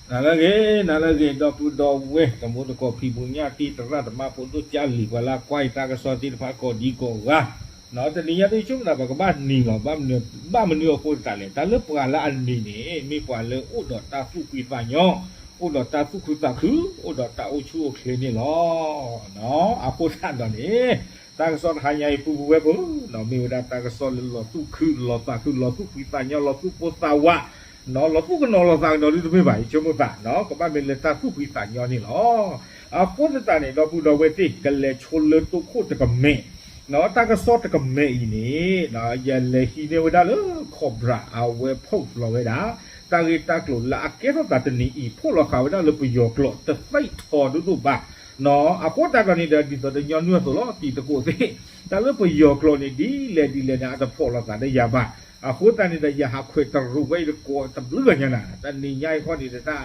နၤလၢအဂ့ၤ, နၤလၢအဂ့ၤ ဒီပုၢ်ဒီဝဲၢ် တံၤသကိးဖံးဘူးညၣ်တံၢ် သရၣ်သမါဖိဒိၣ် ကၢ်လံၤ ပှၤလၢကွၢ်အံၤတၢ်ကစီၣ်သ့ၣ်တဖၣ်ကိးဒံကိးဂၤ, တနံၤညါ တဆိကမိၣ်သးပကဘၣ်နံၤလီၤ. ဘၣ်မနုၤအဃိသတးလဲၣ်, တၢ်လၢပှၤလၢအနံၤန့ၣ် မ့ၢ်ပှၤလၢအိၣ်ဒီးတၢ်သူၣ်ဖှံသးညီ, အိၣ်ဒီးတၢ်သူၣ်ခုသးခု, အိၣ်ဒီးတၢ်အိၣ်ဆူၣ်အိၣ်ချ့န့ၣ်လီၤ. အဃိသတးဒီးန့ၣ် တၢ်ကစီၣ်တဟါညါအံၤ ပုၢ်ပုၢ်ဝဲၢ်ဝဲၢ်ဧၢ, မ့ၢ်ဝဲဒၣ်တၢ်ကစီၣ်လၢလီၤသူၣ်ခုလီၤသးခု လီၤသူၣ်ဖှံသးညီ လီၤသူၣ်ပိၢ်သးဝး, လီၤသူၣ်ကနိးလီၤသးကနိးဒ်တမ့ၢ်ဘၣ် ယဆိကမိၣ်သး, ကဘၣ်မ့ၢ်လၢတၢ်သူၣ်ဖှံသးညီန့ၣ်လီၤ. အဃိသတးန့ၣ် ဒီပုၢ်ဒီဝဲၢ်သ့ၣ် ကလဲၤဆိလၢတိခိၣ်တကမဲာ်, တၢ်ကစီၣ်တကမဲာ်အံၤန့ၣ် ယလဲၤဟံးန့ၢ်ဝဲဒၣ်လၢ Cobra အဝဲ post လီၤဝဲဒၣ် တၢ်ဂ့ၢ်တၢ်ကျိၤလၢအကဲထီၣ်သးတနံၤအံၤ ဖီၣ်လီၤဃာ်ဝဲဒၣ်လၢပယီၤကျိာ် တသ့ထီဒိၣ်ဒိၣ်ဘၣ်. အဃိသတးဒီးန့ၣ်ဒီး ဒ်သိးဒီးညီနုၢ်အသိးလီၤ တံၤသကိးသ့ၣ်, တၢ်လၢပယီၤကျိာ်န့ၣ် ဒ်လဲၣ်ဒ်လဲၣ်န့ၣ် အတဖီၣ်လီၤသးဒီးယၤဘၣ်. အဃိသတးန့ၣ်ဒီး ယဟးခွဲးတရူးဝဲအံၤတကိးတဘျုးဂၤညါနၤ, တနံၤညါအံၤခီန့ၣ်ဒီး တၢ်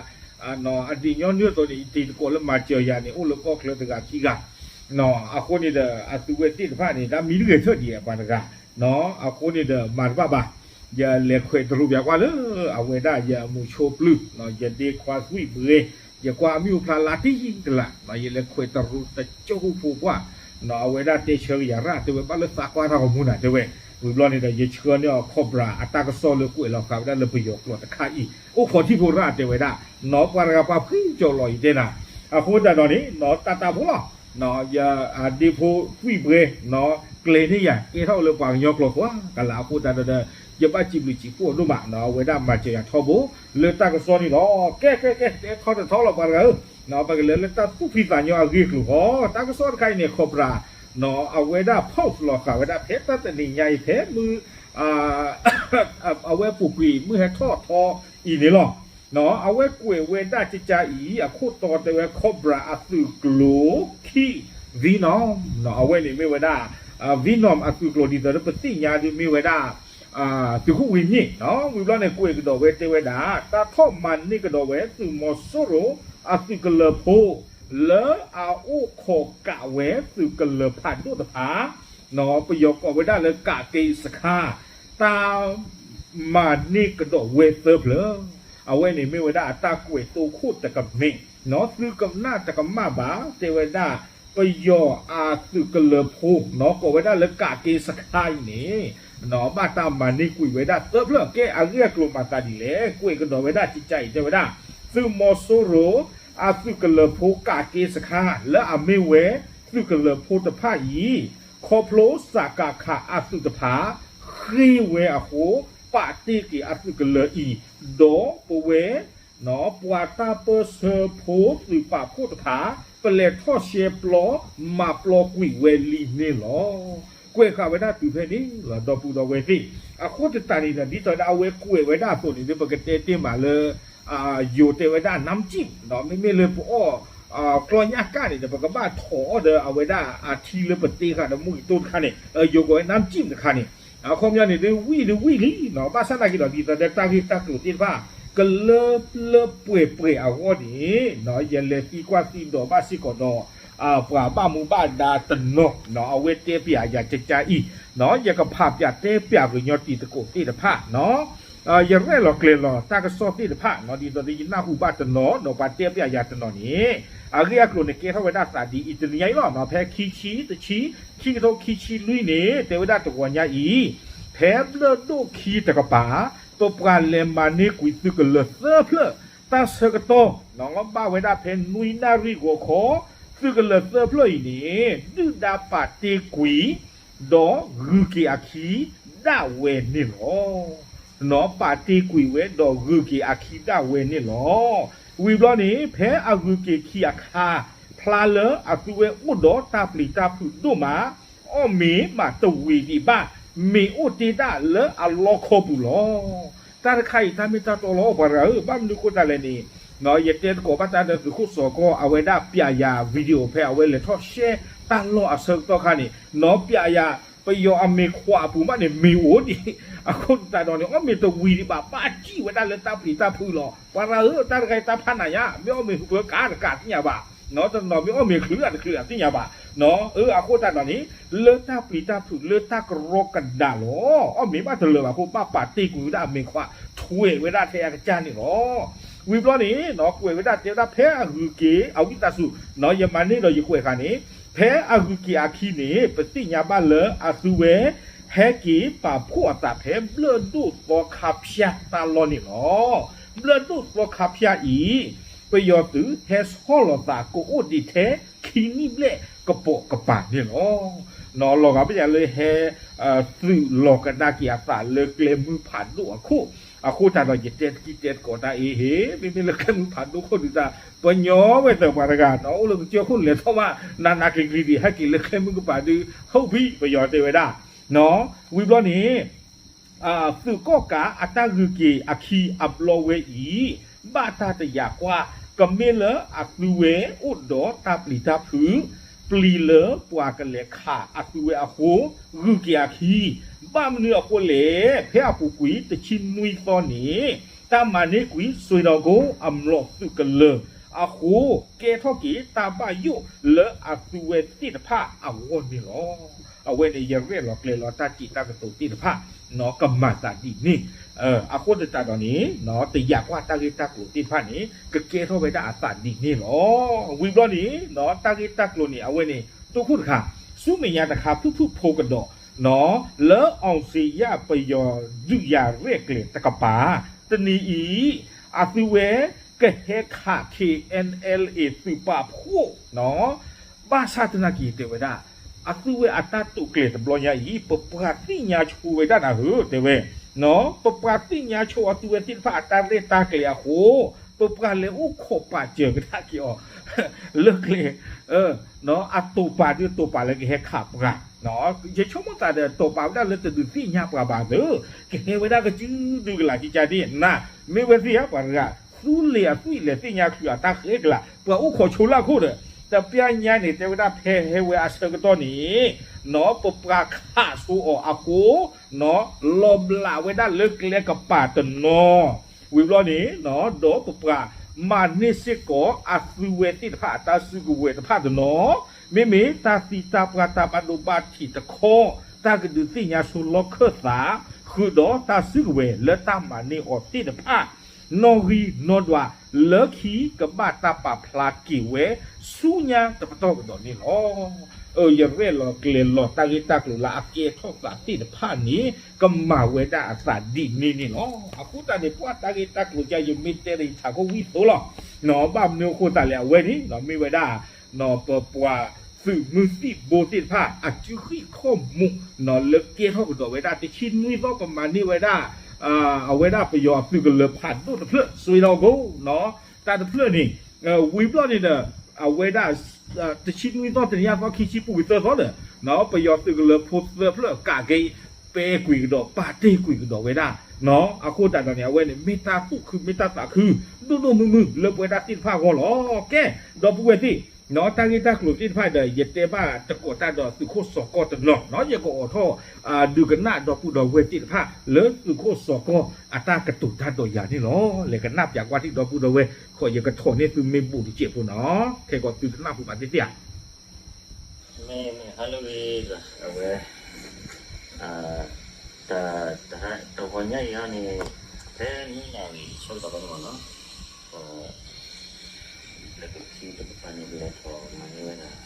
အဒ်ညီနုၢ်အသိးန့ၣ် တံၤသကိးလၢမၤစၢၤယၤန့ၣ် အိၣ်လၢကီၢ်ချၢတဂၤခံဂၤ အဃိန့ၣ်ဒီး အသုဝဲသ့ၣ်တဖၣ်န့ၣ် တၢ်မံၤတဂဲၤထၢၣ်ဒံးပှၤတဂၤ, အဃိန့ၣ်ဒီး မၤတဘၣ်ဘၣ်. ယလဲၤခွဲးတရူးပၠးကွၢ်လၢ အဝဲဒၣ်ယမူဆိပျုၢ်, ယဒ့ခွါသွံၣ်ဘှ့, ယကွၢ်အမ့ၣ်အူဖျါလၢတံၢ်တလး, ယလဲၤခွဲးတရူးတကၠိဖိကွၢ်, အဝဲဒၣ်တဲဆၢက့ၤယၤရၣ် တဲဝဲဘၣ်လၢသးကွၢ်တၢ်ဂီၤမူနၤ တဲဝဲ, ဝံၤဘျီန့ၣ်ဒီး ယဆှၢန့ၢ်အီၤ Cobra အတၢ်ကစီၣ်လၢကွဲးလီၤဃာ်ဝဲဒၣ်လၢပယီၤကျိာ်တခါအံၤ အိၣ်ခိးထံၣ်ဖိရၣ်တဲဝဲဒၣ်, ပှၤတဂၤပှၤဖှံကၠီၤလီၤအံၤတဲနၤ, အဃိသတးဒီးန့ၣ် တၢ်တၢ်ဖိလီၤ ယဒ့ဖိသွံၣ်ဘှ့ ကျဲၤန့ၢ်ယၤ ကဲထီၣ်လၢပှၤကညီကျိာ်ဃိ ကလးအဃိသတးဒီး ယဘၣ်စံးဘျုးစံးဖှိၣ်အီၤဒိၣ်မး, အဝဲဒၣ်မၤစၢၤယၤထီဘိ လၢတၢ်ကစီၣ်န့ၣ်လီၤ. ကဲ ကဲ ကဲ တဲထီတထီလီၤပှၤတဂၤဧၢ, ပကလဲၤလၢတၢ်သူၣ်ဖှံသးညီအဂ့ၢ်အကျိၤဃီ, တၢ်ကစီၣ်တခါအံၤန့ၣ် Cobra အဝဲဒၣ် post လီၤဃာ်ဝဲဒၣ်ဖဲတၢ်တနံၤညါအံၤ ဖဲမုၢ် အဝဲပူၤကွံာ်မုၢ်ဟဲထီၣ်ထီအံၤန့ၣ်လီၤ. အဝဲကွဲးဝဲဒၣ်ကကါအံၤ အခိၣ်တီတဲဝဲ Cobra အသုးကျိၤခံ Venom, အဝဲန့ၣ်မ့ၢ်ဝဲဒၣ် Venom အသုးကျိၤဒ်သိးလၢပသ့ၣ်ညါဒုးမ့ၢ်ဝဲဒၣ် သုးခိၣ်ဝံၤမ့ၢ် ဝံၤဘျီန့ၣ် ကွဲးကဒီးဝဲတဲဝဲဒၣ် တၢ်ထီၣ်မၤန့ၢ်ကဒီးဝဲသုးမီၤစိရိၤ အသုးကလၢၤဖိ လၢအအိၣ်ခိးကးဝဲသုးကလၢၤဖးဒိၣ်တဖၣ် ပယီၤကိးဝဲဒၣ်လၢ ကးက့စခါ တၢ်မၤန့ၢ်ကဒီးဝဲသၢဖျၢၣ်, အဝဲန့ၣ်မ့ၢ်ဝဲဒၣ်အတၢ်ကွဲးတိခိၣ်တကမဲာ်, သုကနၣ်တကမၣ်ဘၣ် တဲဝဲဒၣ် ပယီၤအသုးကလၢၤဖိ ကိးဝဲဒၣ်လၢ ကးက့စခါအံၤန့ၣ် ဘၣ်တၢ်မၤန့ၢ်ကွံာ်ဝဲဒၣ်သၢဖျၢၣ်, ကဲအဂ့ၢ်အကျိၤမၤသးဒ်လဲၣ်, ကွဲးကဒီးဝဲဒၣ်ကကါအံၤတဲဝဲဒၣ် သုးမီၤစိရိၤ အသုးကလၢၤဖိ ကးက့စခါ လၢအမ့ၢ်ဝဲ သုးကလၢၤဖိတဖၣ်အံၤ ခီဖျိ စကခ အသုးတဖၣ် ဃ့ဝဲအဃိ ပာ်တ့ၢ်က့ၤအသုးကလၢၤအံၤ, ဒီးပဝဲ ပှၤတၢ်ပၢၢ်ဆၢဖိသုးပာ်ဖှိၣ်တဖၣ် ပလဲၤထီၣ်ရှဲပျီ မၤပျီကွံာ်ဝဲလံန့ၣ်လီၤ. ကွဲးဃာ်ဝဲဒၣ်တုၤဖဲန့ၣ်လီၤ ဒီပုၢ်ဒီဝဲၢ်သ့ၣ်, အဃိသတးန့ၣ်ဒီး ဒ်သိးဒီးအဝဲကွဲးဝဲဒၣ်အသိးန့ၣ် ပကတဲတ့ၢ်မးလၢ ယိၤတဲဝဲဒၣ် น้ำจิ้ม မ့မ့ၢ်လၢပအီၣ် ကျီၢ်ညၣ်ကၣ်န့ၣ်ဒီး ပကဘၣ်ထိးအီၣ်ဒီးအဝဲဒၣ်အထံလၢပတ့ဃာ်ဒီးမုၢ်ကတိၢ်တခါန့ၣ် ယိၤကိးဝဲ น้ำจิ้ม တခါန့ၣ် အခီပညီန့ၣ် ဒ်ဝံၣ်ဒ်ဝံၣ်လံ, ဘၣ်ဆၣ်သနာ်က့ဒီး ဒ်သိးဒီးတၢ်ဂ့ၢ်တၢ်ကျိၤသ့ၣ်တဖၣ် ကလၢပျၢၤပှဲၤပှဲၤအဂီၢ်န့ၣ် ယလဲၤသံကွၢ်သံဒိးဘၣ်စ့ၢ်ကီးဒီး ပှၤဘၣ်မူဘၣ်ဒါတနီၤ အဝဲတဲပၠးယၤကကါအံၤ, ယကဖးပၠးတဲပၠးကညီတံၤသကိးသ့ၣ်တဖၣ် ယရဲၣ်လီၤကျဲၤလီၤတၢ်ကစီၣ်သ့ၣ်တဖၣ် ဒ်သိးဒီးယနၢ်ဟူဘၣ်တနီၤ ဒီးပှၤတဲပၠးယၤတနီၤန့ၣ် အဂ့ၢ်အကျိၤန့ၣ် ကဲထီၣ်ဝဲဒၣ်သးဒ်အံၤ တနံၤညါအံၤလီၤ. ဖဲခံဆံတဆံ ခံကထိခံဆံလွံၢ်န့ၣ် တဲဝဲဒၣ်တဂီၤညါအံၤ ဖဲဘျၢၣ်ဒိၣ်ခံတကပၤ ပပှၤလဲၤမၤန့ၢ်ကွံာ်သုးကလၢၤသၢဖျၢၣ် တၢ်ဆၢကတီၢ် ဘၣ်ဝဲဒၣ်ဖဲနွံနၣ်ရံၣ်ဂီၤခီ သုးကလၢၤသၢဖျၢၣ်အံၤန့ၣ် ဒုၣ်ဒါပာ်တ့ၢ်ကွံာ် ဒီးဂုၤက့ၤအခံဒၣ်ဝဲန့ၣ်လီၤ. ပာ်တ့ၢ်ကွံာ်ဝဲဒီးဂုၤက့ၤအခံဒၣ်ဝဲန့ၣ်လီၤ. ဝံၤဘျီန့ၣ် ဖဲအဂုၤက့ၤခံအခါ ဖျါလၢအသုဝဲအိၣ်ဒီးတၢ်ပျံၤတၢ်ဖုးဒိၣ်မး အီၣ်မ့ၤမးတဝံၤဒံးဘၣ် မ့ၤအိၣ်တ့ၢ်ဒၣ်လၢအလီခီပူၤလီၤ. တၢ်တခါအံၤ တၢ်မ့ၢ်တၢ်တီလီၤ ပှၤတဂၤဧၢ, ဘၣ်မနုၤအဃိသတးလဲၣ်န့ၣ် ယတဲသကိးဘၣ်တၢ်ဒီးသုးခိၣ်စီၤကီၢ် အဝဲဒၣ်ပၠးယၤ video ဖဲအဝဲလဲၤထီၣ်ရှဲတၢ်လီၢ်အဆၢကတီၢ်ခါန့ၣ် ပၠးယၤ ပယီၤအမ့ၤခွးအပူၤမးန့ၣ် မ့ၤအိၣ်ဒံး အဃိသတးဒီးန့ၣ် အီၣ်မ့ၤတဝံၤဒံးဘၣ် ဘၣ်စံၣ်ဝဲဒၣ်လၢတၢ်ပျံၤတၢ်ဖုးလီၤ. ပှၤတဂၤဧၢ, တၢ်တခါအံၤတၢ်ဖးနးညါ, မ့ၢ်အီၣ်မ့ၤဃုာ်ဖၢကးတကးသ့ၣ်ညါဘၣ်, တနီၤမ့ၢ်အီၣ်မ့ၤချုးတချုးတသ့ၣ်ညါဘၣ်, အဃိသတးဒီးန့ၣ် လၢတၢ်ပျံၤတၢ်ဖုးလၢတၢ်ကရီကဒးလီၤ. အီၣ်မ့ၤဘၣ်တလၢာ်ဘၣ်အဃိ ဘၣ်ပာ်တ့ၢ်ကွံာ်ဝဲဒၣ်အမ့ၤခွး ထွဲးဝဲဒၣ်ထဲအကစၢ်န့ၣ်လီၤ. ဝံၤဘျီန့ၣ် ကွဲးဝဲဒၣ်တဲဝဲဒၣ်ဖဲအဂုၤက့ၤ အဝံသးစူၤ ယမၤန့ၢ်ဒီးယကွဲးဃာ်န့ၣ် ဖဲအဂုၤက့ၤအခံန့ၣ် ပသ့ၣ်ညါဘၣ်လၢအသုဝဲ ဟဲက့ၤပာ်ဖှိၣ်အသးဖဲဘျၢၣ်ဒိၣ်သီခါဖၠၣ်တၢ်လီၢ်န့ၣ်လီၤ. ဘျၢၣ်ဒိၣ်သီခါဖၠၣ်အံၤ ပယီၤသုးဟဲဆီၣ်လီၤသးကအိၣ်ဒံးထဲ ခံနံၣ်ဘျဲၣ်ကပိာ်ကပၤန့ၣ်လီၤ. လီၤဂာ်ဘၣ်ယၤလၢဟဲ သုးလီၤကဒါက့ၤအသးလၢကျဲမုၢ်ဖးဒိၣ်အခိၣ်, အဃိသတးဒီး ယတဲတကံတဲသကိးတၢ်အံၤဟ့ၣ် မ့မ့ၢ်လၢကျဲမုၢ်ဖးဒိၣ်ခိၣ်ဒုးတၢ် ပညီဝဲသၢပှၤတဂၤ အိၣ်လၢကစၢၢ်ခိၣ်လဲၤထီၣ်ဘၣ် နးနးကျံၤကျံၤဒံး ဟဲက့ၤလၢကျဲမုၢ်ကပၤဒုး ဟုတ်ပြီ ပယီၤတဲဝဲဒၣ် ဝံၤဘျီန့ၣ် သုးကီၣ်ကးအတၢ်ဂုၤက့ၤအခံအဘျီဝဲအံၤ ဘၣ်တၢ်တယာ်ကွၢ် ကမ့ၢ်လၢအသုဝဲအိၣ်ဒီးတၢ်ပျံၤတၢ်ဖုး ပျံၤလၢပှၤကလဲၤခးအသုဝဲအဃိ ဂုၤက့ၤအခံ ဘၣ်မနုၤအဃိလဲၣ် ဖဲအပူၤကွံာ်တဆံနွံသီန့ၣ် တၢ်မၤန့ၢ်ကွံာ် စွ့ၤဒီကိ အမျိာ်သုးကလၢၤအဃိ ကဲထီၣ်က့ၤတၢ်ဘၣ်ယိၣ်လၢအသုဝဲသ့ၣ်တဖၣ်အဂီၢ်န့ၣ်လီၤ. အဝဲန့ၣ် ယရဲၣ်လီၤကျဲၤလီၤတၢ်စံးတၢ်ကတိၤသ့ၣ်တဖၣ် ကမၤသးဒ်န့ၣ် အဃိသတးဒီးန့ၣ် တယာ်ကွၢ်တၢ်ဂ့ၢ်တၢ်ကျိၤသ့ၣ်တဖၣ်န့ၣ် ကကဲထီၣ်ဝဲဒၣ်အသးဒ်န့ၣ်လီၤ. ဝံၤဘျီန့ၣ် တၢ်ဂ့ၢ်တၢ်ကျိၤန့ၣ် အဝဲန့ၣ် တိခိၣ်တခါ ဆူမဲာ်ညါတခါ ဖုၣ်ဖုၣ်ဖိကဒီး လၢအောင်ဇေယျပယီၤဒုးယၤရဲၣ်ကျဲၤတကပၤ တနံၤအံၤ အသုဝဲကဟဲခး K N L A သုးပာ်ဖှိၣ် ဘၣ်ဆၣ်သနာ်က့ တဲဝဲဒၣ် အသုဝဲအတၢ်တိာ်ကျဲၤတဘျီညါအံၤ ပပှၤသ့ၣ်ညါဆိဝဲဒၣ်နၤဧၢ တဲဝဲ, ပပှၤသ့ၣ်ညါဆိအသုဝဲသ့ၣ်တဖၣ်အတၢ်ရဲၣ်တၢ်ကျဲၤအဃိ ပပှၤလဲၤအိၣ်ခိးပာ်စၢၤကဒါက့ၤအီၤ လၢကျဲ အတိာ်ပာ်ဒုးတိာ်ပာ်လၢကဟဲခးပှၤ ယဆိကမိၣ်သးဒီး တိာ်ပာ်ဝဲဒၣ်လၢတဒုးသ့ၣ်ညါပှၤဘၣ်သ့ၣ် ကဟဲဝဲဒၣ်ကစုဒုကလးကကါဒ်နၤ မ့ၢ်ဝဲသ့ၣ်ဧါ ပှၤတဂၤ သူလ့ၤအသွံၣ်လဲၤသ့ၣ်ညါချုးအတၢ်ဃဲကလး ပှၤအိၣ်ခိးဆိလၢအခိၣ်ဒီး တပျၢ်ညါန့ၣ် တဲဝဲဒၣ်ဖဲဟဲဝဲအဆၢကတီၢ်န့ၣ် ပပှၤခးဆိအီၤအဃိ လီၤဘျးဝဲဒၣ်လၢကျဲကပၤတနီၤ ဝံၤဘျီန့ၣ် ဒီးပပှၤမၤန့ၢ်စ့ၢ်ကီးအသုဝဲသ့ၣ်တဖၣ်အတၢ်စုကဝဲၤတဖၣ်တနီၤ မ့မ့ၢ်တၢ်သံတၢ်ပှၢ်တၢ်ဘၣ်ဒိဘၣ်ထံးတခီ တၢ်ကဒုးသ့ၣ်ညါဆိလီၢ်ခၢၣ်သး ဃုာ်ဒီးတၢ်စုကဝဲၤလၢတၢ်မၤန့ၢ်အီၤသ့ၣ်တဖၣ် နီၣ်ဂံၢ်နီၣ်ဒွး လၢခံကဘၣ်တၢ်ပာ်ဖျါက့ၤဝဲ ဆူညါတပတီၢ်ကဒီးန့ၣ်လီၤ. ယရဲၣ်လီၤကျဲၤလီၤတၢ်ဂ့ၢ်တၢ်ကျိၤလၢအကဲထီၣ်သးသ့ၣ်တဖၣ်န့ၣ် ကမၤဝဲဒၣ်အသးဒ်န့ၣ်န့ၣ်လီၤ. အဃိသတးန့ၣ် ပှၤတၢ်ဂ့ၢ်တၢ်ကျိၤကါ ယမ့ၢ်တဲဒီးယထးခိၣ်ဝံၣ်သိလီၤ. ဘၣ်မနုၤအဃိသတးလဲၣ် အဝဲန့ၣ် မ့ၢ်ဝဲဒၣ် ပပှၤသုးမုၢ်သံၣ်ဘိသ့ၣ်တဖၣ် အစုဃံၣ်ခီၣ်မူး လၢကဲထီၣ်ကဒီးဝဲဒၣ် တဆံနွံသီပမၤန့ၢ်ဝဲဒၣ် အဝဲဒၣ်ပယီၤအသုးကလၢၤဖးဒိၣ်တဖျၢၣ် စွ့ၤဒီကိ တၢ်တဖျၢၣ်န့ၣ် ဝံၤဘျီန့ၣ်ဒီး အဝဲဒၣ် တဆံနွံသီ တနံၤညါသီ ခံဆံပူၤကွံာ်သၢသီဒီး ပယီၤသုးကလၢၤဖိသၢဖျၢၣ် ကးက့ ပဲကွံာ်ကဒီး ပာ်တ့ၢ်ကွံာ်ကဒီးဝဲဒၣ် အဃိသတးဒီးန့ၣ် အဝဲန့ၣ် မ့ၢ်တၢ်သူၣ်ခုမ့ၢ်တၢ်သးခု ဒိၣ်ဒိၣ်မုၢ်မုၢ် လၢပဝဲဒၣ်သ့ၣ်တဖၣ်အဂီၢ်လီၤ. ကဲ ဒီပုၢ်ဝဲၢ်သ့ၣ် တၢ်ဂ့ၢ်တၢ်ကျိၤသ့ၣ်တဖၣ်ဒီး ယတဲဘၣ်တကိးတၢ်ဒီးသုးခိၣ်စီၤကီၢ်တနီၤ ယကအိးထီၣ် ဒုးကနၣ်ဒီပုၢ်ဒီဝဲၢ်သ့ၣ်တဖၣ် လၢသုးခိၣ်စီၤကီၢ်အတၢ်ကတိၤတၢ်ဒီးယၤန့ၣ်လီၤ. လဲၤကနၣ်ပၠးကွၢ်ထံၣ်ဒီပုၢ်ဒီဝဲၢ် ဃိး ယကထိးန့ၢ်သုမ့ၢ်ဘူးတစဲးဖိနီၤ ခဲကီးသုကနၣ်ပူၤဘၣ်သ့ၣ်သ့ၣ်ဧါ မ့ၢ် မ့ၢ် ဟါလၢဂ့ၤ အဝဲ တ တ တဂီၤညါအံၤဟီန့ၣ် ဖဲနွံနၣ်ရံၣ်ဆၢကတီၢ်ဘၣ်န့ၣ်မ့ၢ်နီၤ ပ လၢကခံတကပၤန့ၣ် ပလဲၤထီၣ်မၤန့ၢ်ဝဲဒၣ်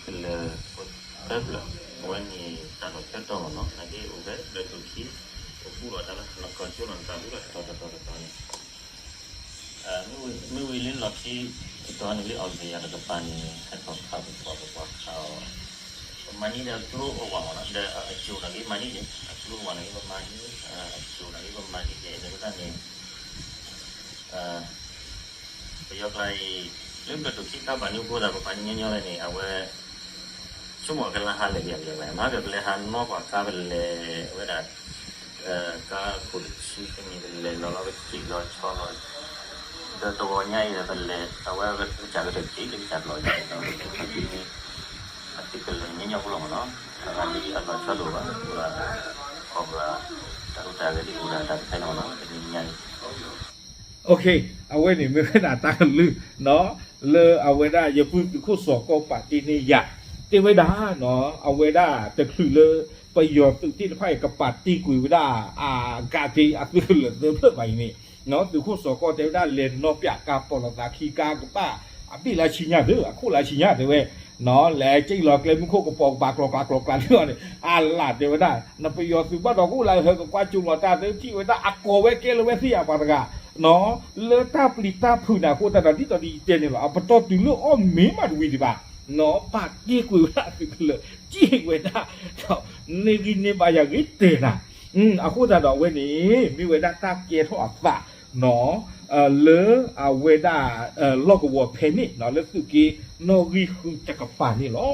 ကလၢၤဖိသၢဖျၢၣ် အဝဲန့ၣ်တၢ်လီၢ်ဆၢကတီၢ်မ့ၢ်နီၤ နာ်က့အိၣ်ဖဲလၢကခံ ပဘူၣ်လီၤတၢ်လၢလီၢ်ကီၢ်ကၠိလီၤတၢ်ဘူၣ်လီၤတတီၤတတီၤတတီၤန့ၣ် မ့ၢ်ဝံၤလၢလီၢ်ခံ တတီၤန့ၣ်လၢ အောင်ဇေယျ တကပၤန့ၣ် ဟဲထီၣ်ခးပပှၤ ပပှၤခးအီၤ ပမၤန့ၢ်ဒီးကျိအိၣ်ဝဲမ့ၢ်နီၤ ဒီးအကၠိၤနာ်က့မၤန့ၢ်က့ၤ အကျိအိၣ်ဝဲနာ်က့ပမၤန့ၢ် အကၠိၤနာ်က့ပမၤန့ၢ်က့ၤ န့ၣ်ကသးန့ၣ် ပယီၤကျါအံၤ လၢဘျၢၣ်ဒိၣ်ခံကါဘၣ်န့ၣ် အိၣ်ဃိသတး ပပှၤညီညီလဲၣ်န့ၣ် အဝဲ ဆိကမိၣ်ကလါဟါလဲၣ် ပယီၤကျါ မၤကပလဲၤဟးနီၢ်ပှၤကါပလဲၤဝဲဒၣ် ကါခိၣ်တဆံတနံၤ ပလဲၤလီၤလီၤကစံၣ်လီၤဆီလီၤ ဒီးတဂီၤညါအံၤဒီး ပလဲၤ အဝဲကစၢ်ကတၢၢ်က့ၤ လၢကစၢ်တလီၤညါအံၤဒီး ပမ့ၢ် အသုကလၢၤညီညီဖိလီၤမ့ၢ်နီၤ အဂၤဒ်အလီၤဆီဒိၣ်ဘၣ် ပှၤ ခီပှၤ တၢ်ဟူးတၢ်ဂဲၤဒ်အိၣ်ဒၣ်တၢ်တခါန့ၣ်မ့ၢ်နီၤ တနံၤညါအံၤ အဝဲန့ၣ်မ့ၢ်ဝဲဒၣ်တၢ်ကလုၢ် လၢအဝဲဒၣ်ယပုၢ်သုးခိၣ်စီၤကီၢ်ပာ်တ့ၢ်န့ၢ်ယၤ တဲဝဲဒၣ် အဝဲဒၣ်တချုးလၢ ပယီၤသုးသ့ၣ်တဖၣ်အံၤ ကပာ်တ့ၢ်ကွံာ်ဝဲဒၣ် အကးက့ၤအသုးကလၢၤသၢဖျၢၣ်ဘၣ်အံၤန့ၣ် သုးခိၣ်စီၤကီၢ်တဲဝဲဒၣ် လဲၤနီၢ်ပၠးကါ ပိာ်လီၤသးခံကါ ကဘၣ်အဘ့ၣ်လၢဆံညါသု အခိၣ်လၢဆံညါတဲဝဲ လဲၤကၠံၣ်လီၤကျဲမုၢ်ခိၣ် ကပိာ်ကပၤကျီၤကျါကျီၤကျါန့ၣ်အီၤန့ၣ် အလၢ်တဲဝဲဒၣ် နပယီၤသုးဘၣ်ဒီးကအိၣ်လၢအဟၢကကွၢ်ကၠိလီၤတၢ်သ့ ထံၣ်ဝဲဒၣ်အကိးဝဲကဲလၢဝဲသ့ၣ်ညါပှၤတဂၤ လၢတၢ်ပျံၤတၢ်ဖုးန့ၣ် အဃိသတးဒီး ဒ်သိးဒ်ယတဲန့ၣ်လီၤ အပတီၢ်တုၤလၢအီၣ်မ့ၢ်မးတဝံၤဒံးဘၣ် ဘၣ်တ့ၢ်ကွံာ်ဝဲဒၣ်သုးကလၢၤ ကၠံၣ်ဝဲဒၣ် န့ၢ်ဂံၢ်န့ၢ်ဘါယၤဂ့ၤတဲနၤ အဃိသတးဒီးအဝဲန့ၣ် မ့ၢ်ဝဲဒၣ်တၢ်ကဲထီၣ်အသး လၢအဝဲဒၣ် လီၢ်ကဝီၤဖဲန့ၣ် လၢသုးက့နီၣ်ဂံၢ်ဃုတကပၤန့ၣ်လီၤ.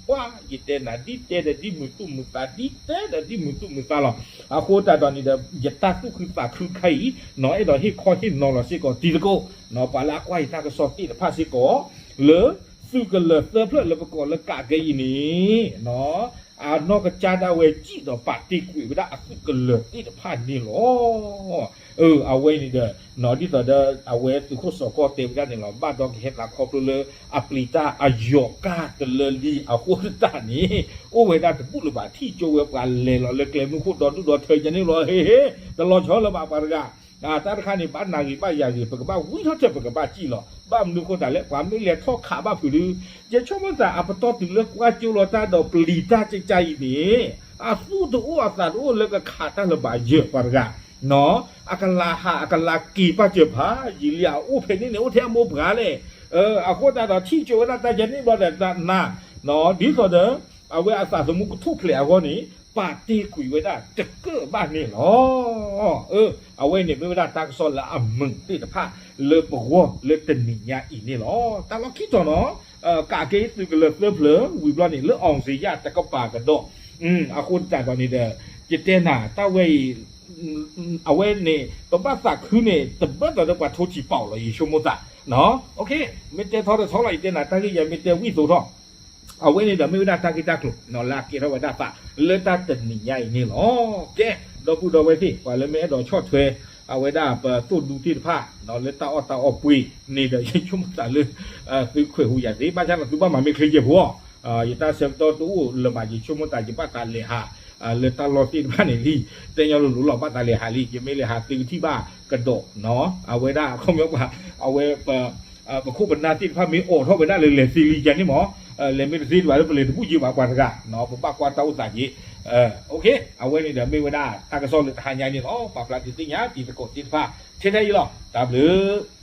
ပှၤ ယတဲနၤ ဒ်တဲဒီးဒ်မုာ်သူၣ်မုာ်သး ဒ်တဲဒီးဒ်မုာ်သူၣ်မုာ်သးလီၤ. အဃိသတးဒီးန့ၣ်ဒီး ယတၢ်သူၣ်ခုသးခုတခါအံၤ အဲၣ်ဒိးဟ့ၣ်ခီဟ့ၣ်နီၤလီၤစ့ၢ်ကီးတံၤသကိး ပှၤလၢအကွၢ်ယတၢ်ကစီၣ်သ့ၣ်တဖၣ်စ့ၢ်ကီး လၢသုးကလၢၤသၢဖျၢၣ်လၢပကိးလၢကးက့ၤအံၤန့ၣ် အနီၢ်ကစၢ်ဒၣ်ဝဲကၠံၣ်ဒီးပာ်တ့ၢ်ကွံာ်ဝဲဒၣ်အသုးကလၢၤသ့ၣ်တဖၣ်န့ၣ်လီၤ. အဝဲန့ၣ်ဒီး ဒ်သိးဒီးအဝဲသုးခိၣ်စီၤကီၢ်တဲဝဲဒၣ်န့ၣ်လီၤ ဘၣ်ဒီးကဟဲသးခီဖျိလၢအပျံၤတၢ်အယီၤကါတလၢလံအဃိသတးန့ၣ် အိၣ်ဝဲဒၣ်တဘူၣ်လၢၤဘၣ် ထံၣ်ကၠိဝဲပှၤလဲၤလီၤလၢကျဲမုၢ်ခိၣ်ဒီဒူၣ်ဒီထၢယါန့ၣ်လီၤ ဟ့ဟ့ တလီၤဆီလၢၤဘၣ်ပှၤတဂၤ တၢ်တခါန့ၣ် ဘၣ်နၤဂ့ၤဘၣ်ယၤဂ့ၤ ပကဘၣ်ဝံထီၣ်ထၢၣ် ပကဘၣ်ကၠံၣ်လီၤ ဘၣ်မနုၤအဃိသတးလဲၣ် ပှၤမ့ၢ်လဲၤထီၣ်ခးဘၣ်ဖုးဒု ယဆိကမိၣ်သးအပတီၢ်တုၤလၢကွၢ်ကၠိလီၤတၢ်ဒီးပျံၤတၢ်ကကါအံၤန့ၣ် အသူၣ်တအိၣ်အသးတအိၣ်လၢကခးတၢ်လၢၤဘၣ်ယဲၢ်ပှၤတဂၤ အကလၤဟး အကလၤက့ၤပာ်စၢၤဖးယံာ်လံ အအိၣ်ဖဲန့ၣ်န့ၣ် အိၣ်ထဲအမိၢ်ပှၢ်လဲၣ် အဃိသတးဒီးထံၣ်ကၠိဝဲဒၣ်တၢ်ယါန့ၣ်ဘျီဒီးနၤ ဒ်သိးဒီး အဝဲအသးသမူကထူၣ်ဖျဲးအဂီၢ်န့ၣ် ပာ်တ့ၢ်ကွံာ်ဝဲဒၣ်တကၢၣ်ဘၣ်န့ၣ်လီၤ. အဝဲန့ၣ်မ့ၢ်ဝဲဒၣ်တၢ်ကစီၣ်လၢအမုာ်သ့ၣ်တဖၣ် လၢပဂီၢ်လၢတနံၤညါအံၤန့ၣ်လီၤ. တၢ်လီၢ်ခံတီၤနီၤ ကးက့ၤသုးကလၢၤသၢဖျၢၣ်ဝံၤဘျီန့ၣ် လၢအောင်ဇေယျတကပၤကဒီး အဃိသတးဒီးန့ၣ်ဒီး ယတဲနၤ တၢ်ဝဲအံၤ အဝဲန့ၣ် ပဘၣ်သးခုန့ၣ် တဘၣ်သးဒီးပှၤထိထံပာ်အီၤလီၤ ယဆိကမိၣ်သး မ့ၢ်တဲထီတထီလီၤ ယတဲနၤ တၢ်ဂ့ၢ်ယဲမ့ၢ်တဲဝံၣ်သိးထီၣ် အဝဲန့ၣ်ဒီးမ့ၢ်ဝဲဒၣ်တၢ်ဂ့ၢ်တၢ်ကျိၤ လၢအကဲထီၣ်ဝဲဒၣ်သး လၢတၢ်တနံၤညါအံၤန့ၣ်လီၤ. ကဲ ဒီပုၢ်ဒီဝဲၢ်သ့ၣ် ပှၤလၢမ့ၢ်အဲၣ်ဒိးဆီၣ်ထွဲ အဝဲဒၣ်ပသိၣ်ဒူသ့ၣ်တဖၣ် လၢတၢ်အီၣ်တၢ်အီပှ့ၤန့ၣ်ဒီး ယဆိကမိၣ်သးလၢ သုခွဲးဟူးယာ်သ့ ဘၣ်ဆၣ်ဒီးသုဘၣ်မၤမ့ၢ်ချ့ယဲၢ်ဖိ ယတၢ်ဆၢကတီၢ်တအိၣ်လၢၤဘၣ် ယဆိကမိၣ်သး ယဘၣ်သးလဲၤဟး လၢတၢ်လီၢ်သ့ၣ်တဖၣ်န့ၣ်လံ တဲညီလိၤလိၤလီၤ ဘၣ်သးလဲၤဟးလံ ယမ့ၢ်လဲၤဟးသုကထံၣ်ဘၣ်ကဒီး အဝဲဒၣ်အခီပညီပှၤ အဝဲ ပခိၣ်ပနၢ်သ့ၣ်တဖၣ်မ့ၢ်အိးထီၣ်ဝဲဒၣ်လၢလဲၤသ့လံယါန့ၣ်မး လဲၤမ့ၢ်တသ့တဘၣ်လၢပလဲၤတဘူၣ်ယံၤဘၣ်ပှၤတဂၤ ပဘၣ်ကွၢ်တၢ်အိၣ်သးက့ၤ အဝဲန့ၣ်ဒီးမ့ၢ်ဝဲဒၣ်တၢ်ကစီၣ်လၢတဟါညါန့ၣ်လီၤ ပာ်ဖျါဒုးသ့ၣ်ညါတံၤသကိးသ့ၣ်တဖၣ် ထဲထဲအံၤလီၤ တၢ်ဘျုး